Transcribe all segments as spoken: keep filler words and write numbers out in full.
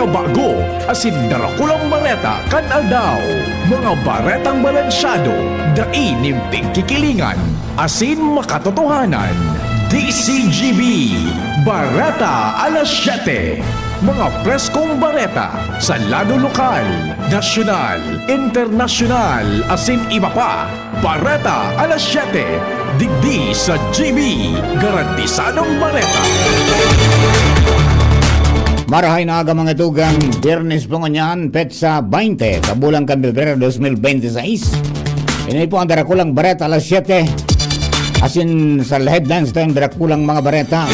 Bago asin darakulang bareta kan aldaw. Mga baretang balansyado, dai nin pigkikilingan, asin makatotohanan. D C G B, Bareta Alas Siyete. Mga preskong bareta sa lado lokal, nasyonal, internasyonal, asin iba pa. Bareta Alas Siyete, digdi sa G B, garantisadong bareta. Marahay na aga, mga tugang. Biyernes po ngunyan, petsa baynte sa bulan kan Pebrero dos mil bente seis. Ini po ang darakulang Bareta Alas Siyete. Asin sa headlines tayong darakulang mga bareta.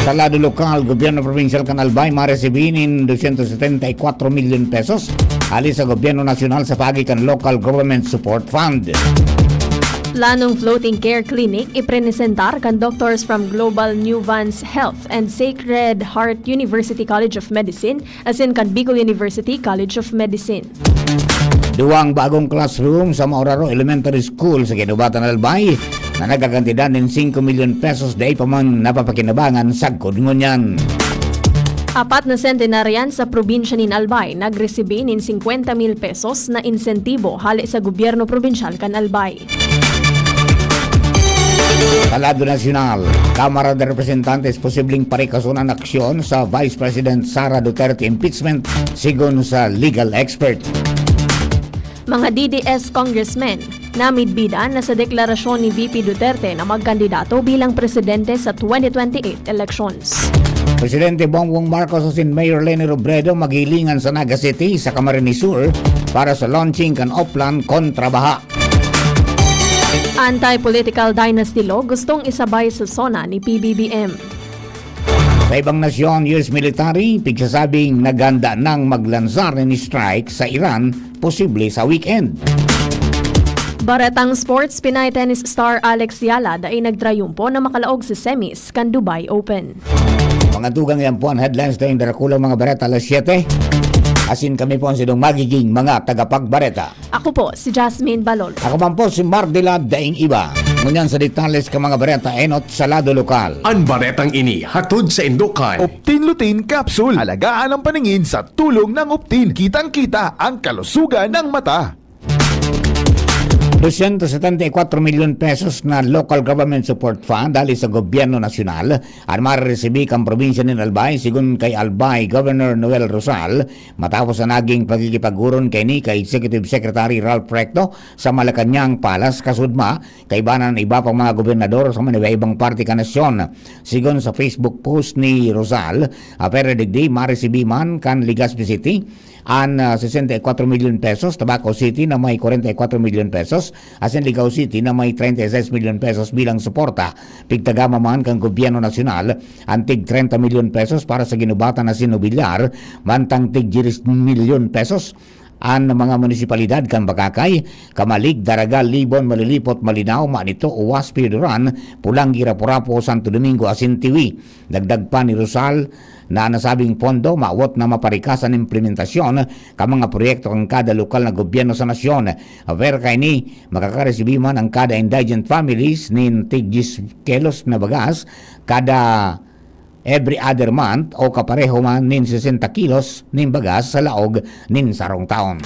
Sa lado lokal, gobyerno probinsyal kan Albay maresibi nin dosyentos setenta y kwatro milyon pesos hali sa gobyerno nasyonal sa paagi kan Local Government Support Fund. Planong floating care clinic iprenesentar kan doctors from Global Nuvance Health and Sacred Heart University College of Medicine asin kan Bicol University College of Medicine. Duwang bagong classroom sa Mauraro Elementary School sa Guinobatan, Albay, na nagkakantidad nin singko milyon pesos dai pa man napapakinabangan sagkod ngunyan. Apat na sentenaryan sa probinsya nin Albay nagresibi nin singkwenta mil pesos na insentibo hale sa gobyerno probinsyal kan Albay. Sa lado nasyonal, Kamara de Representantes posibleng parikason an aksyon sa Vice President Sara Duterte impeachment, sigon sa legal expert. Mga D D S congressmen, namidbidan na sa deklarasyon ni V P Duterte na magkandidato bilang presidente sa twenty twenty-eight elections. Presidente Bongbong Marcos asin Mayor Leni Robredo maghilingan sa Naga City sa Camarines Sur para sa launching kan Oplan kontra baha. Anti-political dynasty law gustong isabay sa SONA ni P B B M. Sa ibang nasyon, U S military pigsasabing naghanda nang maglansar nin strike sa Iran, posible sa weekend. Baretang sports, Pinay tennis star Alex Yala dai nagtrayumpo na makalaog sa semis kan Dubai Open. Mga tugang, yan po ang headlines tayong darakulang mga bareta alas siyete. Asin kami po ang sinong magiging mga tagapagbareta. Ako po si Jasmine Balol. Ako man po si Mardila Daing Iba. Ngunyan sa detalles ka mga bareta enot sa lado lokal. An baretang ini hatod sa indukan. Optin Lutein Capsule. Alagaan ang paningin sa tulong ng Optin. Kitang-kita ang kalusugan ng mata. Dosyentos setenta y kwatro milyon pesos na Local Government Support Fund dali sa gobyerno nasyonal an mareresibi kan probinsya nin Albay, sigon kay Albay Governor Noel Rosal, matapos an naging pakikipag-oron kaini kay Executive Secretary Ralph Recto sa Malacañang Palace, kasudma kaiba na an iba pang mga gobernador sa mga iba-ibang parte kan nasyon. Sigon sa Facebook post ni Rosal, apwera digdi, maresibi man kan Legazpi City an, ah, sesenta y kwatro milyon pesos, Tabaco City na may kwarenta y kwatro milyon pesos, asin Ligao City na may treinta y seis milyon pesos bilang suporta. Pigtagama man kan gobyerno nasyonal an tig treinta milyon pesos para sa Guinobatan asin Nobiliar, mantang tig diyes milyon pesos an mga munisipalidad kan Bacacay, Camalig, Daraga, Libon, Malilipot, Malinao, Manito, Uwas, Pinodoran, Polangui, Rapu-Rapu, Santo Domingo asin Tiwi. Dagdag pa ni Rosal na an nasabing pondo mawot na maparikas an implementasyon kan mga proyekto kan kada lokal na gobyerno sa nasyon. Apwera kaini, makakaresibi man an kada indigent families nin tig diyes kilos na bagas kada every other month o kapareho man nin sesenta kilos nin bagas sa laog nin sarong taon.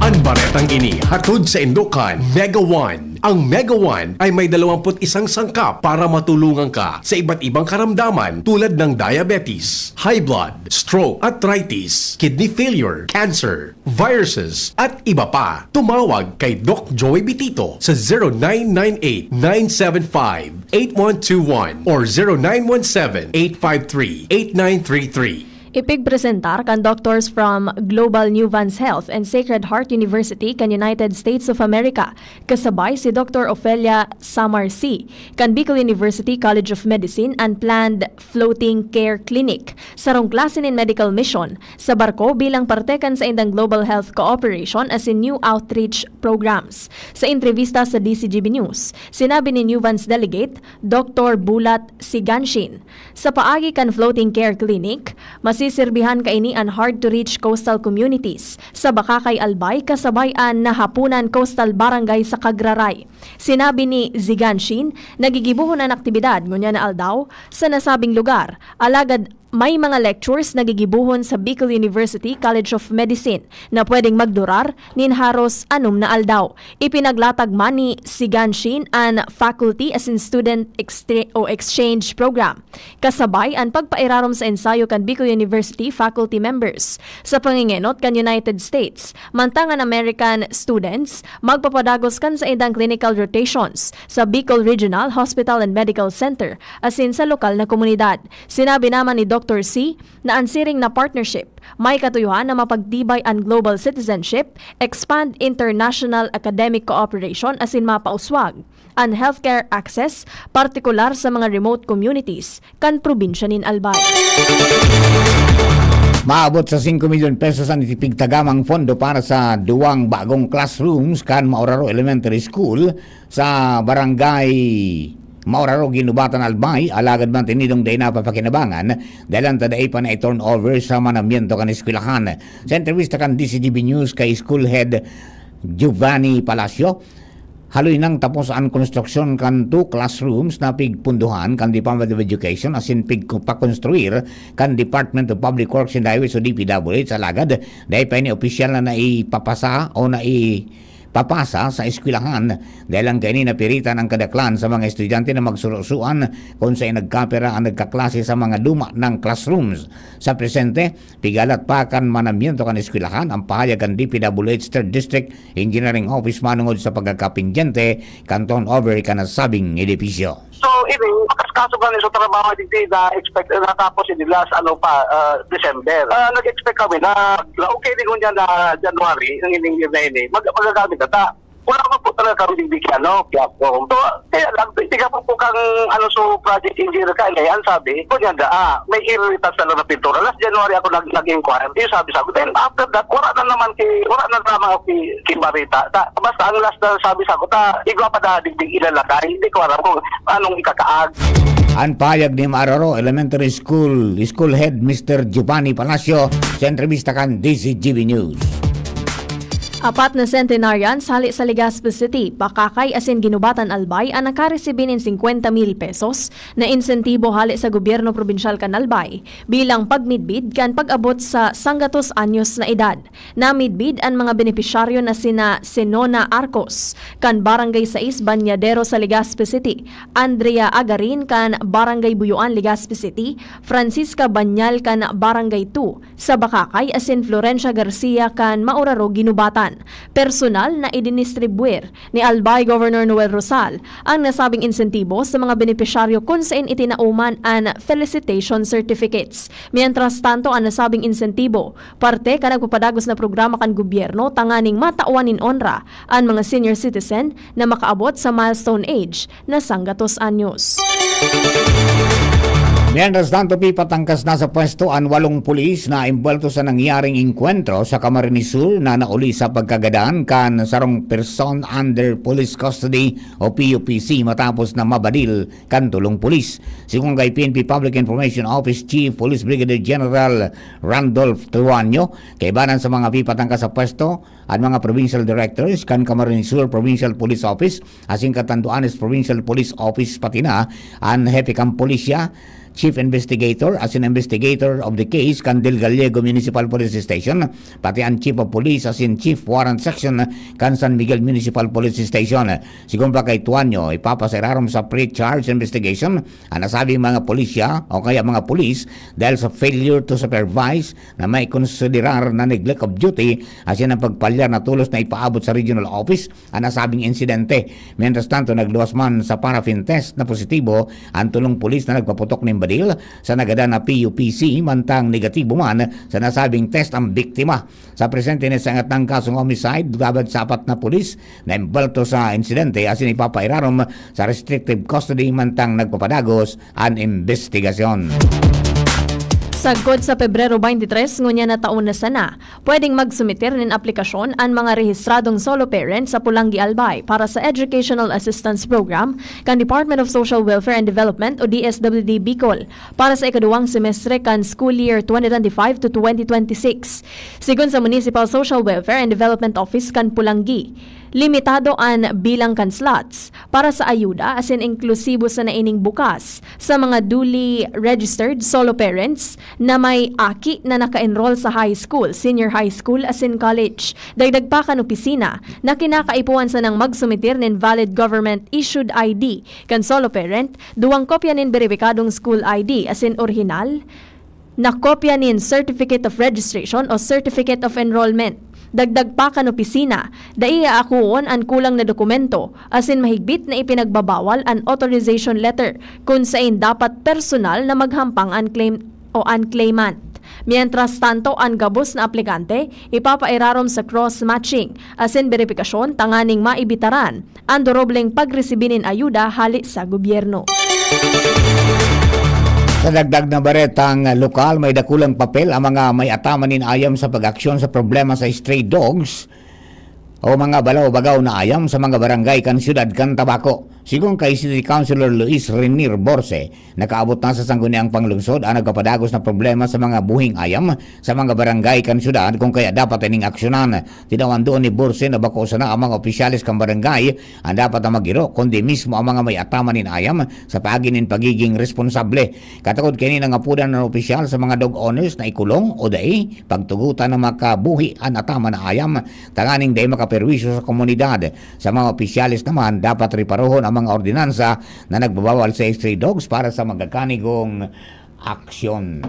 An baretang ini hatod sa indukan Mega One. Ang Mega One ay may dalawampu't isang sangkap para matulungan ka sa iba't ibang karamdaman tulad ng diabetes, high blood, stroke, arthritis, kidney failure, cancer, viruses, at iba pa. Tumawag kay Doc Joey Bitito sa zero nine nine eight, nine seven five, eight one two one or zero nine one seven, eight five three, eight nine three three. Ipigpresentar kan doctors from Global Nuvance Health and Sacred Heart University kan United States of America, kasabay si Doctor Ofelia Samarsi kan Bicol University College of Medicine an planned floating care clinic, sarong klase nin medical mission, sa barko bilang parte kan saindang global health cooperation asin new outreach programs. Sa entrebista sa D C G B News, sinabi ni Nuvance Delegate Doctor Bulat Siganshin, sa paagi kan floating care clinic, masisirbihan kaini an hard-to-reach coastal communities sa Bacacay, Albay, kasabay an Nahapunan Coastal Barangay sa Cagraray. Sinabi ni Ziganshin, nagigibohon an aktibidad ngunyan na aldaw sa nasabing lugar, alagad May mga lectures na gigibohon sa Bicol University College of Medicine na pwedeng magdurar nin haros anom na aldaw. Ipinaglatag man ni Sigan Shin an faculty asin student extra- o exchange program, kasabay an pagpairarom sa ensayo kan Bicol University faculty members. Sa pangengenot kan United States, mantang an American students magpapadagos kan saindang clinical rotations sa Bicol Regional Hospital and Medical Center asin sa lokal na komunidad. Sinabi naman ni Doktor C na an siring na partnership may katuyohan na mapagtibay an global citizenship, expand international academic cooperation asin mapauswag an healthcare access, partikular sa mga remote communities kan probinsya nin Albay. Maabot sa singko milyon pesos an ipigtagamang pondo para sa duwang bagong classrooms kan Mauraro Elementary School sa Barangay Mauraro, Guinobatan, Albay, alagad mantinidong dai napapakinabangan dahil an ta dai pa na-turnover sa manamiento kan eskwelahan. Sa entrevista kan D C G B News kay School Head Giovanni Palacio, haloy nang tapos an konstruksyon kan two classrooms na pigpundohan kan Department of Education asin pigpakonstruir kan Department of Public Works and Highways o D P W H, alagad dai pa ini opisyal na naipapasa o naipapasa sa eskwelahan. Dahil lang kaini, napiritan ang kadaklan sa mga estudyante na magsurosuan kung saen nagkapira ang nagkaklase sa mga luma nang classrooms. Sa presente, pigalat pa kan manamiento kan eskwelahan ang pahayag kan D P W H Third District Engineering Office manungod sa pagkakapindyente kan turnover kan nasabing edipisyo. So, ini, makaskaso ba ni sa trabaho digdi na expect na tapos ini last, ano pa, ah, December? Ah, nag-expect kami na, na okay din ngunyan na January, ang ining year na ini, mag-, magagamit na ta. Wala pa po talaga kami digdi ki, ano, ki Afcom. So, kaya lang, tiga po po kang, ano, so project engineer ka, eh, ang sabi, kunyanda, ah, may irritas na lang na pintura. Last January ako nag-, nag-inquire. Yung sabi sa ko, then after that, wala na naman ki, wala na naman ako ki, ki Barita. Ta, basta ang last na sabi sa ko, ta, igwa pa da digdi ilalagay. Hindi ko alam kung anong ikakaag. An pahayag ni Mauraro Elementary School, School Head Mister Giovanni Palacio sa entrevista kan D C G B News. Apat na centenarians hale sa Legazpi City, Bacacay asin Guinobatan, Albay an nakaresibi nin singkwenta mil pesos na insentibo hale sa gobyerno probinsyal kan Albay bilang pagmidbid kan pag-abot sa sanggatos anyos na edad. Namidbid an mga benepisyaryo na sina Senona Arcos, kan Barangay sais, Bañadero sa Legazpi City, Andrea Agarin, kan Barangay Buyoan, Legazpi City, Francisca Bañal, kan Barangay two sa Bacacay, asin Florencia Garcia, kan Mauraro, Guinobatan. Personal na idinistribwir ni Albay Governor Noel Rosal ang nasabing insentibo sa mga benepisyaryo kun saen itinao man an felicitation certificates. Mientras tanto, an nasabing insentibo parte kan nagpapadagos na programa kan gobyerno tanganing matawan nin onra an mga senior citizen na makaabot sa milestone age na sanggatos anyos. Mientras tanto, pipatangkas na sa pwesto an walong pulis na imbuwelto sa nangyaring engkwentro sa Camarines Sur na nauli sa pagkagadan kan sarong person under police custody o P U P C matapos na mabadil kan tulong pulis. Sigon kay P N P Public Information Office Chief Police Brigadier General Randolph Tuanyo, kaibanan sa mga pipatangkas sa pwesto, an mga provincial directors kan Camarines Sur Provincial Police Office asin Catanduanes Provincial Police Office, pati na an hepe kan pulisya, chief investigator asin investigator of the case kan Del Gallego Municipal Police Station, pati an chief of police asin chief warrant section kan San Miguel Municipal Police Station. Sigon pa kay Tuanyo, ipapasa irarom sa pre-charge investigation an nasabing mga pulisya o kaya mga pulis dahil sa failure to supervise na maikonsiderar na neglect of duty asin ang pagpalyar na tolos na ipaabot sa regional office an nasabing insidente. Mientras tanto, nagluwas man sa paraffin test na positibo an tulong pulis na nagpaputok nin badil sa nagadan na P U P C, mantang negatibo man sa nasabing test ang biktima. Sa presente, nasangat ang kasong homicide laban sa apat na pulis na imbalto sa insidente asin ipapairarom sa restrictive custody mantang nagpapadagos an imbestigasyon. Sagkod sa Pebrero twenty-three ngunyan na taon na sana, pwedeng magsumiter nin aplikasyon an mga rehistradong solo parent sa Pulanggi, Albay para sa Educational Assistance Program kan Department of Social Welfare and Development o D S W D Bicol para sa ikaduwang semestre kan school year twenty twenty-five to twenty twenty-six. Sigon sa Municipal Social Welfare and Development Office kan Pulanggi, Limitado an bilang kan slots para sa ayuda asin inklusibo sana ining bukas sa mga duly registered solo parents na may aki na naka-enroll sa high school, senior high school asin college. Dagdag pa kan opisina na kinakaipuhan sanang magsumitir nin valid government-issued I D kan solo parent, duwang kopya nin beripikadong school I D asin orihinal na kopya nin Certificate of Registration o Certificate of Enrollment. Dagdag pa kan opisina, dai aakoon an kulang na dokumento asin mahigpit na ipinagbabawal an authorization letter kun saen dapat personal na maghampang an claim o an claimant. Mientras tanto, an gabos na aplikante ipapairarom sa cross-matching asin beripikasyon tanganing maibitaran an dorobleng pagresibi nin ayuda hale sa gobyerno. Sa dagdag na baretang lokal, may dakulang papel ang mga may ataman nin ayam sa pag-aksyon sa problema sa stray dogs o mga balaw-bagaw na ayam sa mga barangay kan siyudad kan Tabaco. Sigon kay City Councilor Luis Renier Borse, nakaabot na sa Sangguniang Panglungsod ang nagpapadagos na problema sa mga buhing ayam sa mga barangay kan siyudad, kung kaya dapat ining aksyonan. Tinawan duon ni Borse na bako sana ang mga opisyales kan barangay ang dapat na mag-iro, kundi mismo ang mga may ataman nin ayam sa paagi nin pagiging responsable. Katakod kaini, nangapodan an opisyal sa mga dog owners na ikulong o dai pagtugotan na makabuhi an ataman na ayam tanganing dai makaperwisyo sa komunidad. Sa mga opisyales naman, dapat reparohon ang mga ordinansa na nagbabawal sa stray dogs para sa magakanigong aksyon.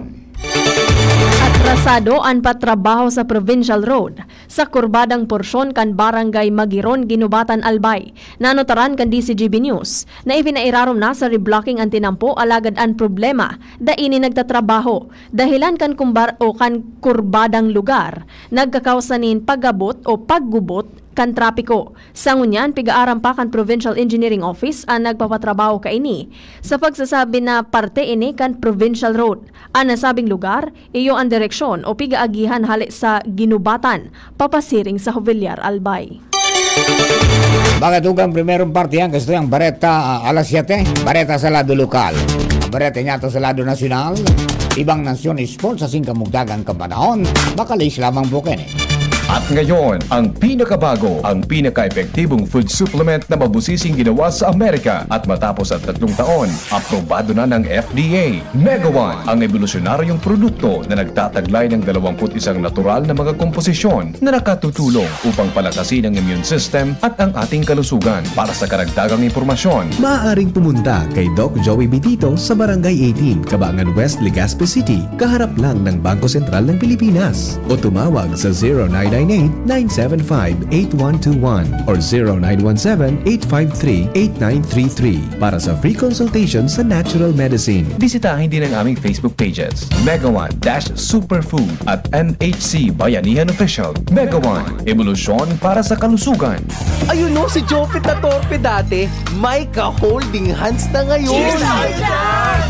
Atrasado an patrabaho sa Provincial Road sa kurbadang porsyon kan Barangay Magiron, Guinobatan, Albay. Nanutaran kan D Z G B News na ipinairarom na sa reblocking an tinampo, alagad an problema, dai ini nagtatrabaho. Dahilan kan kumbar o kan kurbadang lugar, nagkakausa nin paggabot o paggubot kan trapiko. Sa ngunyan, pigaaram pa kan Provincial Engineering Office an nagpapatrabaho kaini, sa pagsasabi na parte ini kan provincial road. An nasabing lugar, iyo an direksyon o pigaagihan hale sa Guinobatan, papasiring sa Jovellar, Albay. Mga tugang, primerong parte yan, gusto yung bareta, ah, alas siyete, bareta sa lado lokal. Ang bareta niya to sa lado nasyonal, ibang nasyon, sports, sa singkamugdagan kapanahon, makalis lamang po kayo. At ngayon, ang pinakabago, ang pinaka-epektibong food supplement na mabusising ginawa sa Amerika at matapos ang tatlong taon, aprobado na ng F D A. Mega One, ang ebolusyonaryong produkto na nagtataglay ng dalawampu't isang natural na mga komposisyon na nakatutulong upang palakasin ang immune system at ang ating kalusugan. Para sa karagdagang impormasyon, maaaring pumunta kay Doc Joey Bitito sa Barangay eighteen, Cabangan West, Legazpi City, kaharap lang ng Bangko Sentral ng Pilipinas. O tumawag sa zero nine nine eight, nine seven five, eight one two one or zero nine one seven, eight five three, eight nine three three para sa free consultation sa natural medicine. Bisitahin din ang aming Facebook pages, Mega One dash Superfood at M H C Bayanihan Official. Mega One, ebolusyon para sa kalusugan. Ayun, no, si Jopit na torpe dati, may ka-holding hands na ngayon. Cheers, Idol!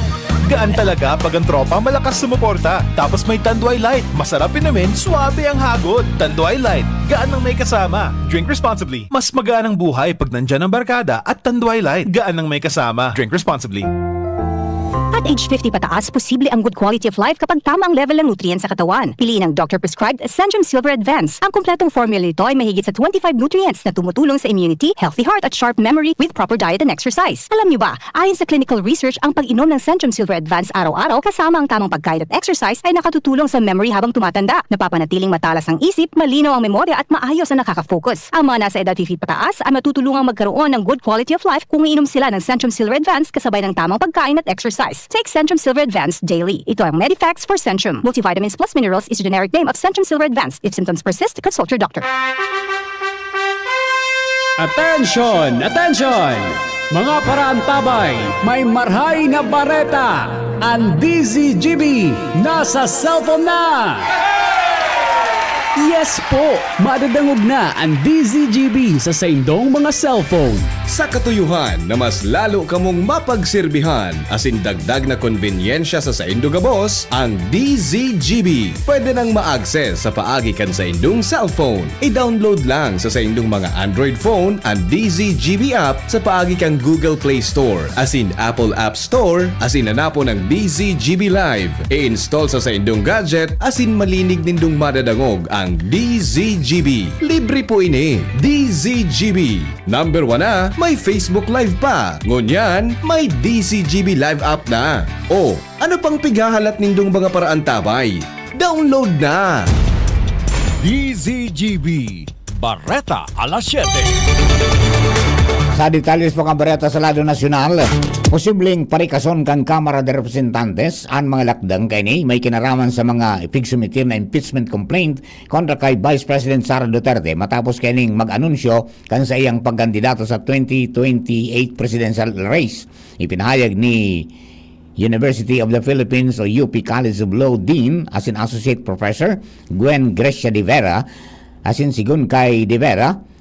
Gaan talaga pag ang tropa malakas sumuporta. Tapos may Tanduay Light, masarap inumin, suabe ang hagod. Tanduay Light, gaan ng may kasama. Drink responsibly. Mas magaan ang buhay pag nandyan ang barkada at Tanduay Light, gaan ng may kasama. Drink responsibly. At age fifty pataas, posible ang good quality of life kapag tama ang level ng nutrients sa katawan. Piliin ang doctor-prescribed Centrum Silver Advance. Ang kompletong formula nito ay mahigit sa twenty-five nutrients na tumutulong sa immunity, healthy heart at sharp memory with proper diet and exercise. Alam niyo ba, ayon sa clinical research, ang pag-inom ng Centrum Silver Advance araw-araw kasama ang tamang pagkain at exercise ay nakatutulong sa memory habang tumatanda. Napapanatiling matalas ang isip, malinaw ang memorya at maayos ang nakaka-focus. Ang mga nasa edad fifty pataas ay matutulungang magkaroon ng good quality of life kung iinom sila ng Centrum Silver Advance kasabay ng tamang pagkain at exercise. Take Centrum Silver Advance daily. Ito ang Medifax for Centrum. Multivitamins plus minerals is a generic name of Centrum Silver Advance. If symptoms persist, consult your doctor. Attention! Attention! Mga paraantabay, may marhay na bareta! Ang D Z G B nasa cellphone na! Yes po! Madadangog na ang D Z G B sa saindong mga cellphone. Sa katuyuhan na mas lalo kamong mapagserbihan asin dagdag na konbenyensya sa saindo gabos, ang D Z G B pwede nang ma-access sa paagi kan saindong cellphone. I-download lang sa saindong mga Android phone an D Z G B app sa paagi kan Google Play Store asin Apple App Store asin hanapon ang D Z G B Live. I-install sa saindong gadget asin malinig nindong madadangog ang D Z G B. Libre po ini. D Z G B. Number one na, may Facebook Live pa. Ngunyan, may D Z G B Live app na. O, ano pang pighahalat nindong mga paraantabay? Download na! D Z G B, Bareta alas siyete. Sa detalles po kan bareta sa lado nasyonal, posibleng parikason kan Kamara de Representantes an mga lakdang kaini may kinaraman sa mga ipigsumitir na impeachment complaint kontra kay Vice President Sara Duterte matapos kaining mag-anunsyo kan saiyang pagkandidato sa twenty twenty-eight presidential race. Ipinahayag ni University of the Philippines o U P College of Law Dean asin Associate Professor Gwen Grecia de Vera, asin sigon kay De Vera,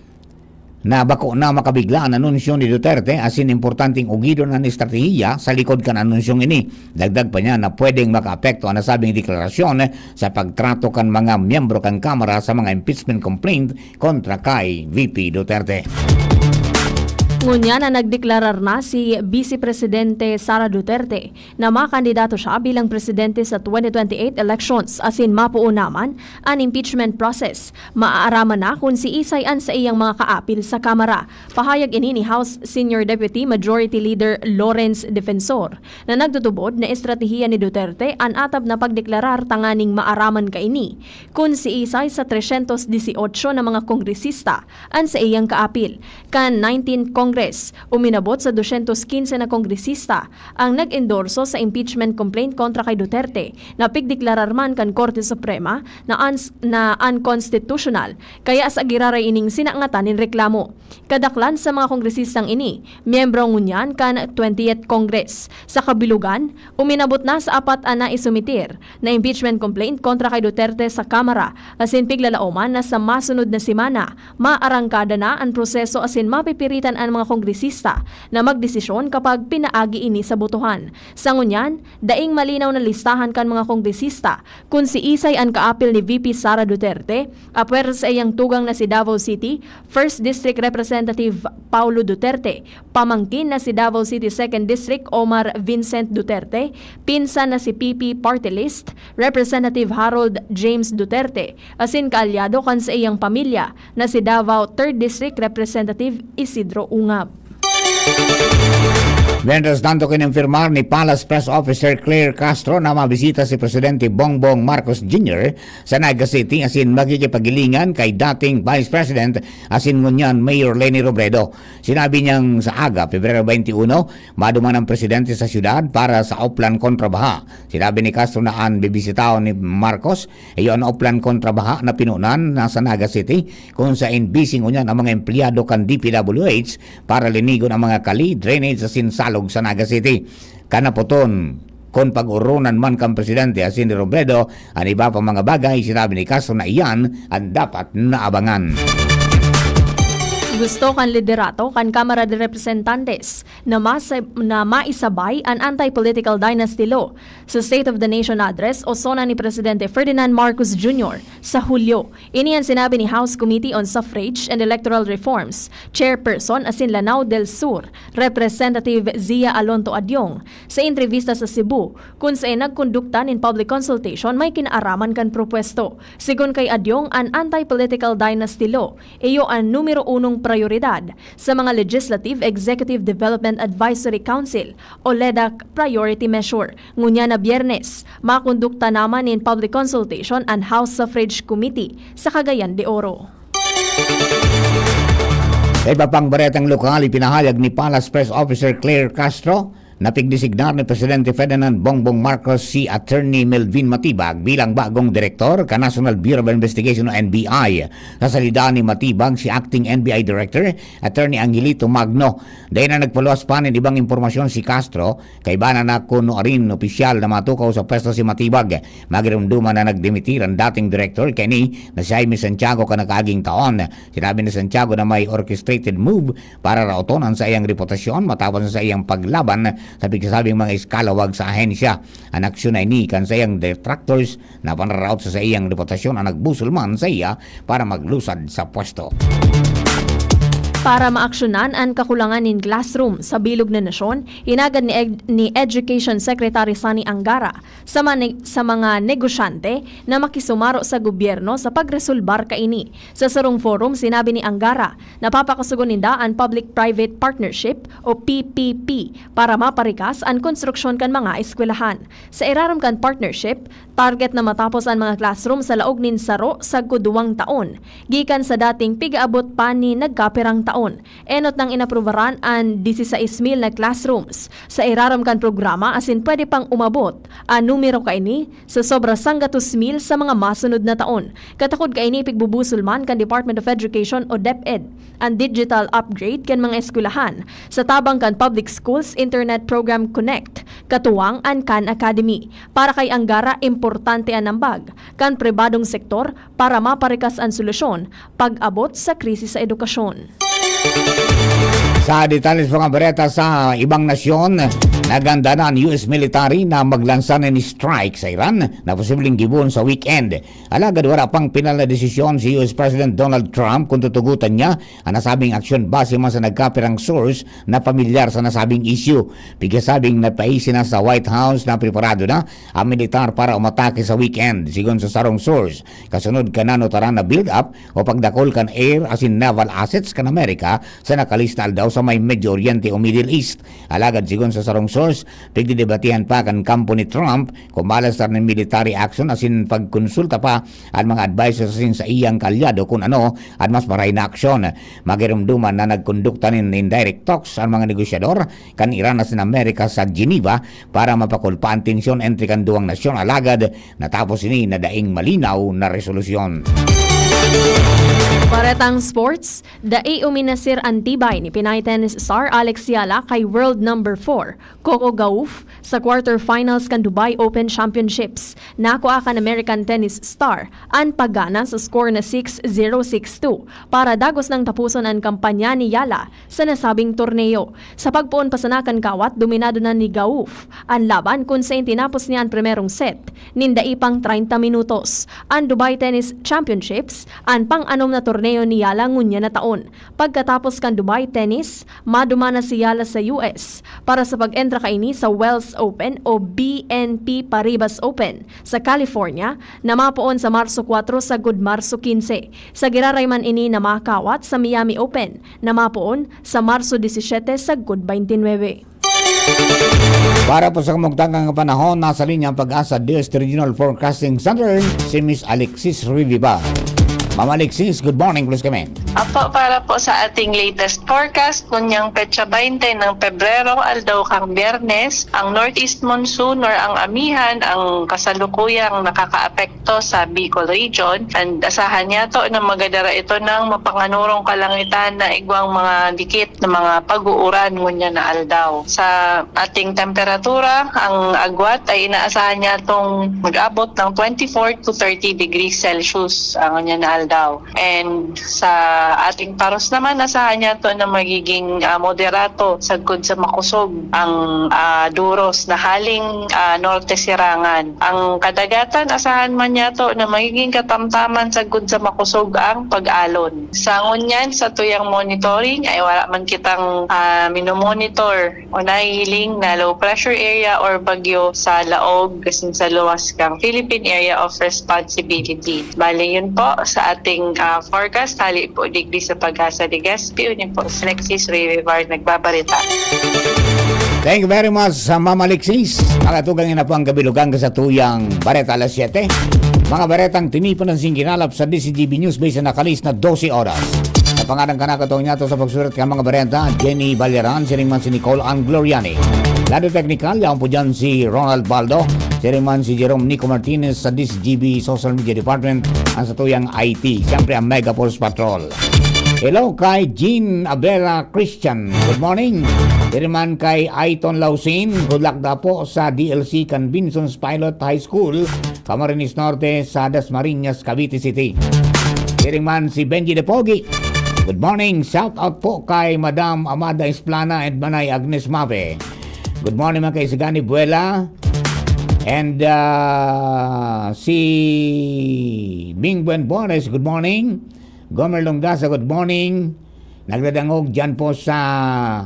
na bako na makabigla an anunsyo ni Duterte asin importanteng ugidon an estratehiya sa likod kan anunsyong ini. Dagdag pa niya na pwedeng makaapekto an nasabing deklarasyon sa pagtrato kan mga miyembro kan Kamara sa mga impeachment complaint kontra kay V P Duterte. Ngunyan na nagdeklarar na si Vice Presidente Sara Duterte na makandidato siya bilang presidente sa twenty twenty-eight elections asin mapoon naman an impeachment process. Maaaraman na kun siisay an saiyang mga kaapil sa Kamara. Pahayag ini ni House Senior Deputy Majority Leader Lawrence Defensor, na nagtutubod na estratehiya ni Duterte an atab na pagdeklarar tanganing maaraman kaini kun siisay sa tresyentos disyotso na mga kongresista an saiyang kaapil. Kan nineteenth Congress, uminabot sa dosyentos kinse na kongresista ang nag-endorso sa impeachment complaint kontra kay Duterte na pigdeklarar man kan Korte Suprema na uns-, na unconstitutional, kaya sa giraray ining sinangatan nin reklamo. Kadaklan sa mga kongresistang ini, miyembro ngunyan kan twentieth Congress. Sa kabilugan, uminabot na sa apat an naisumitir na impeachment complaint kontra kay Duterte sa Kamara, asin piglalaoman na sa masunod na semana, maarangkada na an proseso asin mapipiritan an mga kongresista na magdesisyon kapag pinaagi ini sa botohan. Sa ngunyan, daing malinaw na listahan kan mga kongresista kun siisay an kaapil ni V P Sara Duterte, apwera sa iyang tugang na si Davao City First District Representative Paulo Duterte, pamangkin na si Davao City Second District Omar Vincent Duterte, pinsan na si P P Party List Representative Harold James Duterte, asin kaalyado kan saiyang pamilya na si Davao Third District Representative Isidro Ungab. Mientras tanto, kinumpirmar ni Palace Press Officer Claire Castro na mabisita si Presidente Bongbong Marcos Junior sa Naga City asin makikipaghilingan kay dating Vice President asin ngunyan Mayor Leni Robredo. Sinabi niyang sa aga, Pebrero twenty-one, maduman ang presidente sa siyudad para sa Oplan kontra Baha. Sinabi ni Castro na an bibisitahon ni Marcos iyo an Oplan kontra Baha na pinunan na sa Naga City, kung saen busy ngunyan ang mga empleyado kan D P W H para linigon ang mga kali, drainage asin salog sa Naga City. Kan napoton kun pag-oronan man kan presidente asin ni Robredo an iba pang mga bagay, sinabi ni Castro na iyan an dapat na abangan. Gusto kan liderato kan Kamara de Representantes na masa-, na maisabay an anti-political dynasty law sa State of the Nation Address o SONA ni Presidente Ferdinand Marcos Junior sa Hulyo. Ini an sinabi ni House Committee on Suffrage and Electoral Reforms Chairperson asin Lanao del Sur Representative Zia Alonto Adiong sa entrebista sa Cebu, kun saen nagkondukta nin public consultation may kinaaraman kan propuesto. Sigon kay Adiong, an anti-political dynasty law iyo an numero unong prayoridad sa mga Legislative Executive Development Advisory Council o LEDAC priority measure. Ngunyan na Biyernes, makondukta naman nin public consultation an House Suffrage Committee sa Cagayan de Oro. Sa iba pang baretang lokal, ipinahayag ni Palace Press Officer Claire Castro na pigdesignar ni Presidente Ferdinand Bongbong Marcos si Attorney Melvin Matibag bilang bagong direktor kan National Bureau of Investigation o N B I. Sa salida ni Matibag, si Acting N B I Director Attorney Angelito Magno. Dai na nagpaluwas pa nin ibang impormasyon si Castro, kaiba na na kun nuarin opisyal na matukaw sa pwesto si Matibag. Magirumduman na nagdimitir an dating direktor kaini na si Jaime Santiago kan nakaaging taon. Sinabi ni Santiago na may orchestrated move para raoton an saiyang reputasyon matapos sa saiyang paglaban sa pigsasabing mga iskalawag sa ahensya. An aksyon na ini kan saiyang detractors na panraraot sa saiyang reputasyon an nagbusol man sa iya para maglusad sa pwesto. Para maaksyonan an kakulangan nin classroom sa bilog na nasyon, hinagad ni Ed-, ni Education Secretary Sonny Angara sa mani-, sa mga negosyante na makisumaro sa gobyerno sa pagresolbar kaini. Sa sarong forum, sinabi ni Angara na papakasugon ninda an Public-Private Partnership o P P P para maparikas an konstruksyon kan mga eskwelahan. Sa irarom kan partnership, target na matapos an mga classroom sa laog nin saro sagkod duwang taon, gikan sa dating pigaabot pa ni nagkapirang taon. Enot nang inaprubaran an dieciséis mil na classrooms sa irarom kan programa asin pwede pang umabot an numero kaini sa sobra sanggatos mil sa mga masunod na taon. Katakod kaini, pigbubusol man kan Department of Education o DepEd an digital upgrade kan mga eskwelahan sa tabang kan Public Schools Internet Program Connect, katuwang an Khan Academy. Para kay Angara, importante an ambag kan pribadong sektor para maparikas an solusyon pag-abot sa krisis sa edukasyon. Sa detalye sa mga bareta sa ibang nasyon, naganda na an U S military na maglansa nin strike sa Iran na posibleng gibohon sa weekend. Alagad wala pang pinal na desisyon si U S President Donald Trump kung tutugutan niya an nasabing aksyon base man sa nagkapirang source na pamilyar sa nasabing issue. Pigasabing napaisi na sa White House na preparado na ang militar para umatake sa weekend, sigon sa sarong source. Kasunod kan nanotaran na build-up o pagdakul kan air asin naval assets kan Amerika sa nakalista aldaw sa may Medio Oriente o Middle East. Alagad sigon sa sarong source, pigdidebatehan pa kan kampo ni Trump kung malastar nin military action asin pagkonsulta pa an mga advisors asin sa iyang kaalyado kun ano an mas marahay na aksyon. Magirumduman na nagkondukta nin indirect talks an mga negosyador kan Iran asin Amerika sa Geneva para mapakulpa an tensyon entre kan duwang nasyon, alagad natapos ini na daing malinaw na resolusyon. Baretang sports, dai uminasir an tibay ni Pinay tennis star Alex Yala kay world number four, Coco Gauff, sa quarterfinals kan Dubai Open Championships. Nakua kan American tennis star an paggana sa score na six zero, six two para dagos nang tapuson an kampanya ni Yala sa nasabing torneo. Sa pagpoon pa sana kan kawat, dominado na ni Gauff an laban kun saen tinapos niya an primerong set nin dai pang treinta minutos. An Dubai Tennis Championships, an pang-anom na torneo ni Yala ngunyan na taon. Pagkatapos kan Dubai Tennis, maduman na si Yala sa U S para sa pag-entra kaini sa Wells Open o B N P Paribas Open sa California na mapoon sa Marso kuwatro sagkod Marso kinse. Sa giraray man ini na makawat sa Miami Open na mapoon sa Marso disisete sagkod baynte nuebe. Para po sa kamugtangang panahon, nasa linya ang PAGASA DOST Regional Forecasting Center, si Miss Alexis Reviva. Ma'am Alexis, good morning, please come in. Apo, para po sa ating latest forecast, kunyang petsa baynte ng Pebrero, aldaw kang Biyernes, ang northeast monsoon or ang amihan ang kasalukuyang nakakaapekto sa Bicol Region, and asahan niya to na magadara ito ng mapanganurong kalangitan na igwang mga dikit na mga pag-uuran ngunyan na aldaw. Sa ating temperatura, ang agwat ay inaasahan niya itong mag-abot ng twenty-four to thirty degrees Celsius ang ngunyan na aldaw. And sa ating paros naman, asahan niya to na magiging, ah, moderato sagkod sa makusog ang, ah, duros na haling, ah, norte sirangan. Ang kadagatan, asahan man niya to na magiging katamtaman sagkod sa makusog ang pag-alon. Sa ngunyan, sa tuyang monitoring ay wala man kitang, ah, minomonitor o nahihiling na low pressure area or bagyo sa laog asin sa luwas kang Philippine Area of Responsibility. Bale, yun po sa ating, ah, forecast. Hali po digdi sa PAGASA Legazpi, uni po si Alexis Revivar nagbabarita. Thank you very much, sa Ma'am Alexis. Mga tugang, ina po ang kabilugan sa tuyang Bareta alas siyete. Mga baretang tinipo ng singkinalap sa D Z G B News Base na nakalis na dose oras. Sa pangalan ka nakatong niya to sa pagsurat ka mga bareta, Jenny Baliran, siring man si Nicole Ann Gloriani. Lado teknikal, yaon po dyan si Ronald Baldo, siring man si Jerome Nico Martinez sa D Z G B Social Media Department, ang sa tuyang I T. Siyempre, ang Mega Force Patrol. Hello kay Jean Abela Christian. Good morning. Diri man kay Aiton Lausin. Good luck daw po sa D L C Conventions Pilot High School, Camarines Norte, sa Dasmariñas, Cavite City. Diri man si Benji de Pogi. Good morning. Shout out po kay Madam Amada Esplana and Manay Agnes Mabe. Good morning, mga kaisigani, Buela. And, ah, si Bing Buenbones, good morning. Gomer Longasa, good morning. Nagdadangog dyan po sa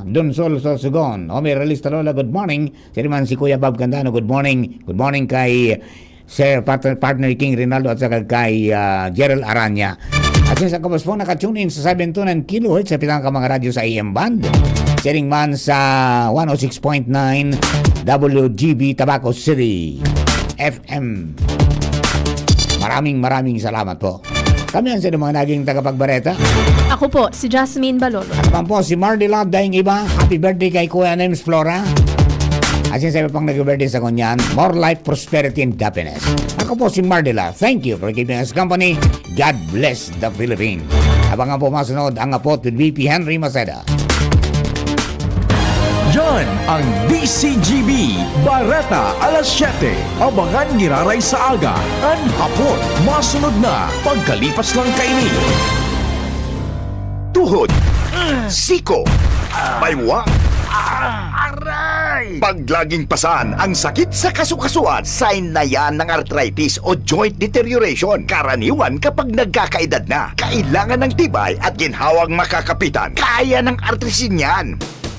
Donsol, Sorsogon. Omer Realista Lola, good morning. Siring man si Kuya Bob Candano, good morning. Good morning kay Sir Partner, Partner King Rinaldo at saka kay, ah, Gerald Aranya. At sa kabos po, naka-tune in sa seven two nine kilohertz sa pitang ka mga radyo sa A M band. Siring man sa one oh six point nine W G B Tabaco City F M. Maraming, maraming salamat po. Kami ang sa mga naging tagapagbareta. Ako po, si Jasmine Balolo. Ako po si Mardy Love, daing iba. Happy birthday kay Kuya Nems Flora. At sinasabi pang nag-birthday sa kunyan, more life, prosperity, and happiness. Ako po si Mardy Love. Thank you for keeping us company. God bless the Philippines. Abangan po masunod ang Apot with V P Henry Maceda. Yan ang D C G B, Bareta alas siyete. Abangan giraray sa aga, an hapon, masunod na pagkalipas lang kaini. Tuhod, siko, baywa, aray! Pag laging pasan ang sakit sa kasukasuan, sign na yan ng arthritis o joint deterioration. Karaniwan kapag nagkakaedad na, kailangan ng tibay at ginhawang makakapitan. Kaya ng artrisin yan.